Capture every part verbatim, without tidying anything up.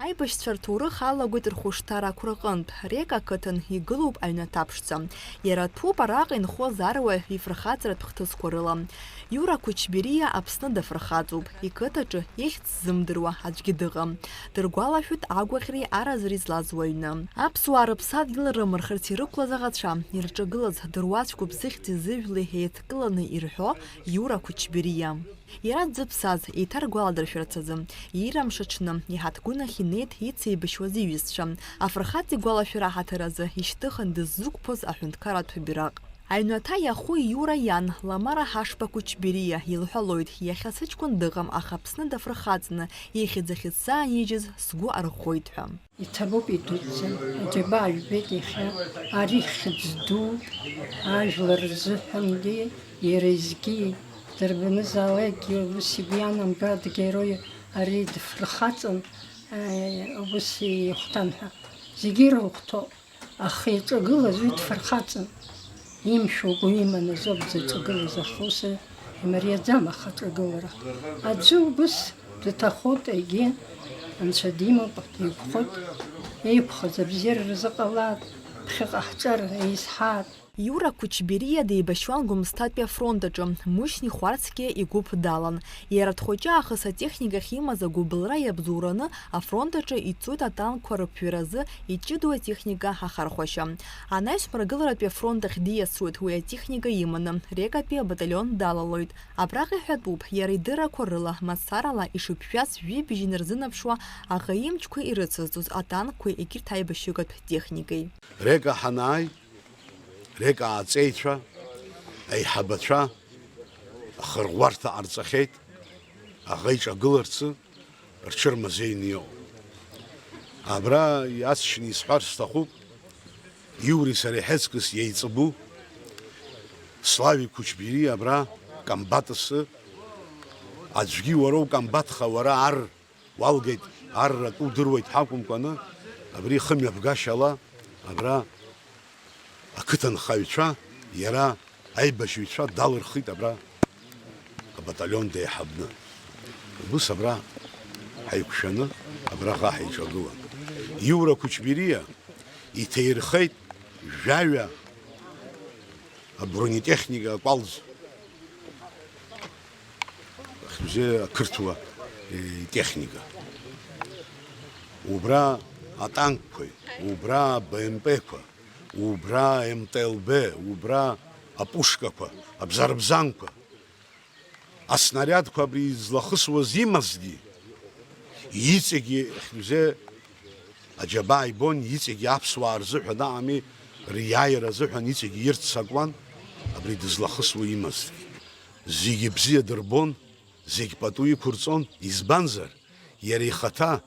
Аибашьцәа рҭоурых алагоит рхәышҭаара ақәраҟынтә, Река ақыҭан игылоуп аҩнаҭа ԥшӡа. Иара ҭәуп араҟа инхоз аруаҩ ифырхаҵаратә хҭысқәа рыла. Иура Кучбериа Аԥсны дафырхаҵоуп, иқыҭаҿы ихьӡ ззымдыруа аӡәгьы дыҟам. Дыргәалашәоит агәаӷьреи аразреи злаз уаҩны. Аԥсуаа рыԥсадгьыл рымырхырц ирықәлаз аӷацәа, ирҿагылаз дыруацәгьоуп зыхьӡи зыжәлеи еидкыланы ирҳәо Иура Кучбериа. Иара дзыԥсаз еиҭаргәаладыршәарц азы, иира мшаҽны, иҳаҭгәын ахь инеит ицеибашьуаз иҩызцәа. Афырхаҵа игәалашәара аҳаҭыр азы ишьҭыхын дыззықәԥоз аҳәынҭқарратә бираҟ. Аҩнаҭа иаху Иура иан, Ламара Ҳашба Кучбериа, илҳәалоит, иахьа сыҷкәын дыҟам, аха Аԥсны дафырхаҵны, ихьӡ ахьысзаанижьыз сгәы арӷәӷәоит ҳәа. Иҭабуп идуӡӡан, аџьабаа жәбеит иахьа, ари хьӡ ду, ажәлар рзыҳәангьы, иара изгьы, дарбанызаалакгьы ус игәы ианамгар, дгерои, ари дфырхаҵан, ус ихәҭан ҳәа. Зегьы ирыхәҭоуп, аха иҿагылаз уи дфырхаҵан. Имшәо угәы иман азоуп дзаҿагылаз, аха ус имариаӡам ахаҿагылара. Аӡәы убыс дҭахоит, егьи Анцәа димоуп, дигәхоит, еиқәхаз абзиара рзыҟалааит, ԥхьаҟа ҳҿар еизҳааит. Иура Кучбериа деибашьуан Гәымсҭатәи афронт аҿы, Мушьни Хәарцкиа игәыԥ далан. Иара дхәыҷы аахыс атехникахь имаз агәыбылра иабзоураны, афронт аҿы ицоит атанкқәа рыԥҩразы иҷыдоу атехника ахархәашьа. Анаҩс мрагыларатәи афронт ахь диасуеит уи атехника иманы, Рекатәи абаталион далалоит. Абраҟа иҳәатәуп, иара идыррақәа рыла, мацарала ишыԥжәаз жәибжь инарзынаԥшуа аӷа имчқәа ирыцызҵоз атанкқәеи егьырҭ аибашьыгатә техникеи. Река ҳанааи, Река аҵеицәа, аиҳабацәа ахырӷәӷәарҭа ҟарҵахьеит, аӷа иҿагыларцы рҽырмазеины иҟоуп. Абра иацшьны исҳәар сҭахуп, Иури сареи ҳаҵкыс иеиҵбу Слави Кучбери абра комбатасы, аӡәгьы уара укомбатха, уара ар уалгеит, арра ку удыруеит ҳәа акәымкәаны, абри хымҩаԥгашьала абра ақыҭанхаҩцәа, иара аибашьыҩцәа далырхит абра абаталион деиҳабны. Убыс абра ҳаиқәшәаны абраҟа ҳаиҿагылан. Иура Кучбериа иҭаирхеит жәаҩа абронетехника акәалӡ. Ахьӡузе ақырҭуа, е, техника. Убра атанкқәеи, убра Б М П-қәа, убра М Т Л Б, убра апушкақәа, абзарбзанқәа, аснариадқәа абри излахысуаз имазгьы, иҵегьы ахьӡузе аџьабаа ибон, иҵегьы аԥсуаа рзыҳәан аами, риааира азыҳәан иҵегьы ирццакуан, абри дызлахысуа имазҭгьы. Зегьы бзиа дырбон, зегь пату иқәырҵон, избанзар, иара ихаҭа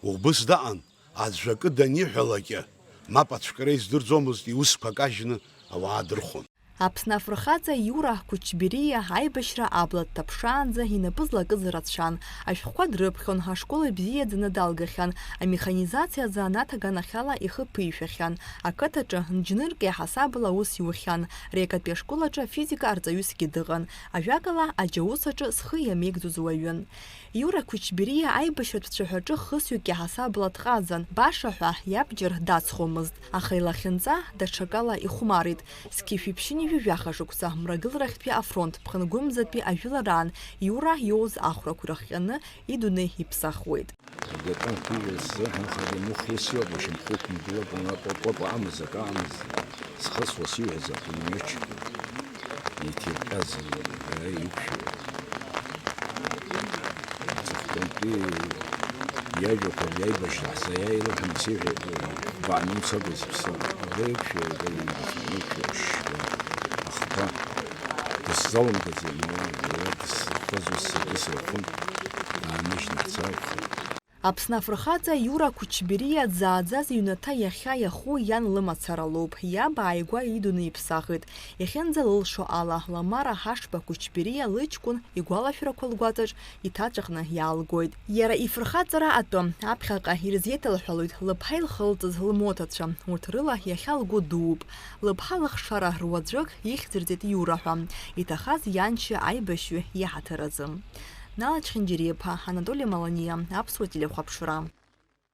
убыс даҟан, аӡә акы даниҳәалакьы, мап ацәкра издырӡомызт, иусқәа кажьны ауаа дырхон. Аԥсны афырхаҵа Иура Кучбериа аибашьра абла дҭаԥшаанӡа инапы злакыз рацәан, ашәҟәқәа дрыԥхьон, ашкол ибзиаӡаны далгахьан, амеханизациа азанааҭ аганахьала ихы ԥишәахьан, ақыҭаҿы нџьнырк иаҳасабала аус иухьан, Рекатәи ашкол аҿы афизика арҵаҩысгьы дыҟан, ажәакала, аџьаус аҿы зхы иамеигӡоз уаҩын. Иура Кучбериа аибашьратә цәаҳәаҿы хысҩык иаҳасабала дҟазан, баша ҳәа иабџьар дацхомызт, аха илахьынҵа даҽакала ихәмарит. Зқьи жәшәи ԥшьынҩажәи жәаха шықәса мрагыларахьтәи афронт ԥхынгәымзатәи ажәылараан Иура иоуз ахәрақәа ирыхҟьаны идунеи иԥсахуеит. Агатан ԥыжәа сзыҳәан хадамыхәыс иоуп, ашьамхы ықәымгылакәа, ма кәакәа амаз, акы амаз, зхысуа сиҳәаз апулемиотчик. Иҭирҟьаз, иара иқәшәо. Аҵыхәтәантәи иажәақәа, иаибашьра ҳзаиааилахьан, сиҳәеит, бааны имцакәа зыԥсы. Абра иқәшәо, абра иқәшәо, ашьшьыҳәа, ахқәа. Дысзалымгаӡеит, уара, уара дысзыхәҭаз ус саргьы сырхәын, дааныжьны ҳцархеит. Аԥсны афырхаҵа Иура Кучбериа дзааӡаз иҩнаҭа иахьа иаху иан лымацара лоуп. Иаб ааигәа идунеи иԥсахит. Иахьынӡалылшо ала, Ламара Ҳашба Кучбериа лыҷкәын игәалашәарақәа лгәаҵаҿ иҭаҵәахны иаалгоит. Иара ифырхаҵара атәы, аԥхьаҟа ирызеиҭалҳәалоит лыԥҳа илхылҵыз лмоҭацәа, урҭ рыла иахьа лгәы дууп. Лыԥҳа лыхшара руаӡәык ихьӡырҵеит Иура ҳәа, иҭахаз ианшьа аибашьҩы иаҳаҭыр азы. Нала Чхьынџьариаԥа, Анатоли Маланиа, Аԥсуа телехәаԥшра.